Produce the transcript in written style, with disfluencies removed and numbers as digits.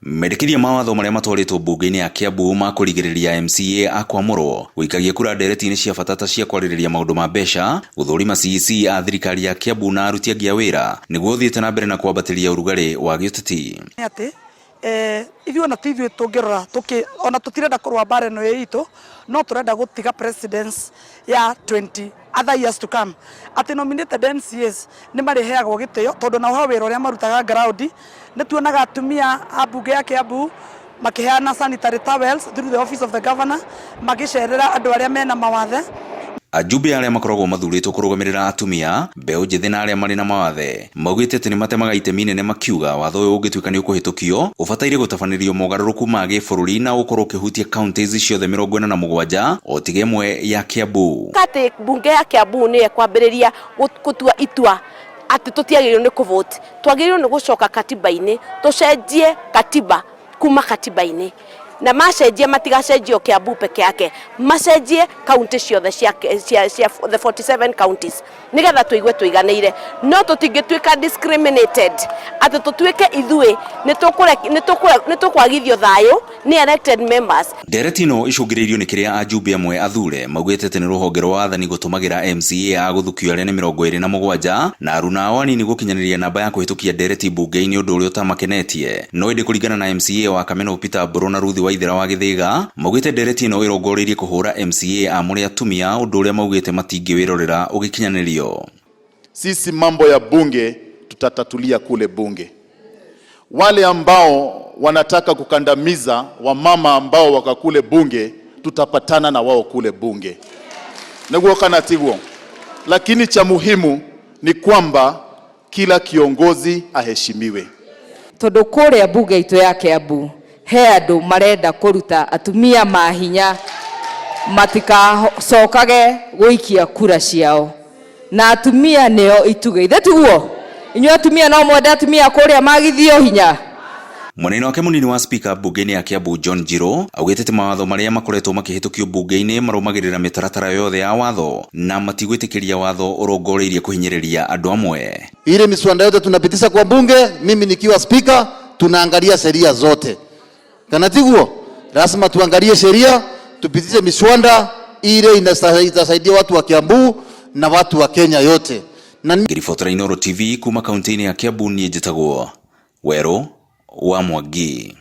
Mendekithia ma watho marĩa matwarĩtwo mbunge-inĩ ya Kiambu ma kũrigĩrĩria MCA a kwamũrwo gũikagia kura ndereti-inĩ cia bata ta cia kwarĩrĩria maũndũ ma mbeca, gũthũrima CEC a thirikari ya Kiambu na aruti angĩ a wĩra nĩguo ũthiĩte na mbere na kwambatĩria ũrugarĩ wa gĩũteti. Nĩ atĩ ithuĩ ona ti ithuĩ tũngĩrora tũkĩ ona tũtirenda kũrũa mbara ĩno ĩ itũ, no tũrenda gũtiga precedence ya 20 other years to come atĩ nominated MCAs nĩ marĩheagwo gĩtĩo tondũ nao he wĩra ũrĩa marutaga ground. Nĩ tuonaga atumia a mbunge ya Kiambu makĩheana sanitary towels through the office of the governor, magĩcerera andũ arĩa mena mawathe. Ajumbe arĩa makoragwo mathurĩtwo kũrũgamĩrĩra atumia, mbeũ njĩthĩ na arĩa marĩ na mawathe maugĩte atĩ nĩ matemaga itemi inene makiuga watho ũyũ ũngĩtuĩka nĩ ũkũhĩtũkio ũbataire gũtabanĩrio mogarũrũku ma gĩbũrũri na ũkorwo ũkĩhutia counties ciothe 47 o tiga ĩmwe ya Kiambu. Atĩ mbunge ya Kiambu nĩyo ĩkwambĩrĩria gũtua itua atĩ tũtiagĩrĩirwo nĩ kũvote, twagĩrĩirwo nĩ gũcoka katiba-inĩ tũcenjie katiba kuma katiba-inĩ, na macenjia matigacenjie o Kiambu peke yake, macenjie kaunti ciothe cia the 47 counties nigetha tũigue tũiganĩire. No tũtingĩtuĩka discriminated atĩ tũtuĩke ithuĩ nĩ tũkwagithio thayũ nĩ elected members. Ndereti ĩno ĩcũngĩrĩirio nĩ kĩrĩa ajumbe amwe athure maugĩte atĩ nĩ rũhonge rwa wathani gũtũmagĩra MCA a gũthukio arĩa nĩ 27 na aruna ao anini gũkinyanĩria namba ya kũhĩtũkia ndereti mbunge-inĩ, ũndũ ũrĩa ũtamakenetie. No ĩndĩ kũringana na MCA wa Kameno Peter Mbũrũ na Ruth Waithera wa Gĩthĩga, maugĩte ndereti ĩno ĩrongoreirie kũhũra MCA a mũrĩ atumia, ũndũ ũrĩa maugĩte matingĩwĩrorera ũgĩkinyanĩrio. Sisi mambo ya bunge tutatatulia kule bunge. Wale ambao wanataka kukandamiza wamama ambao wako kule bunge, tutapatana na wao kule bunge, niguo kana tiguo. Lakini cha muhimu ni kwamba kila kiongozi aheshimiwe. Tondu kuria bunge itu ya Kiambu he andu marenda kuruta atumia mahinya matikacokage guikia kura ciao, na atumia nio itugĩ. Ithe tiguo? Inyuĩ atumia no mwende atumia kuria magithio hinya? Mwena-inĩ wake, mũnini wa spika mbunge-inĩ ya Kiambu John Njirũ augĩte atĩ mawatho marĩa makoretwo makĩhĩtũkio mbunge-inĩ marũmagĩrĩra mĩtaratara yothe ya watho na matigwĩtĩkĩria watho ũrongoreirie kũhinyĩrĩria andũ amwe. Ile miswada yote tunapitisha kwa bunge, mimi nikiwa spika, tunaangalia sheria zote. Kana tiguo? Lazima tuangalie sheria, tupitishe miswada ile itasaidia watu wa Kiambu na watu wa Kenya yote. Na Ngĩribotera Inooro TV kuma kaunti-inĩ ya Kiambu, niĩ njĩtagwo Werũ wa Mwangi.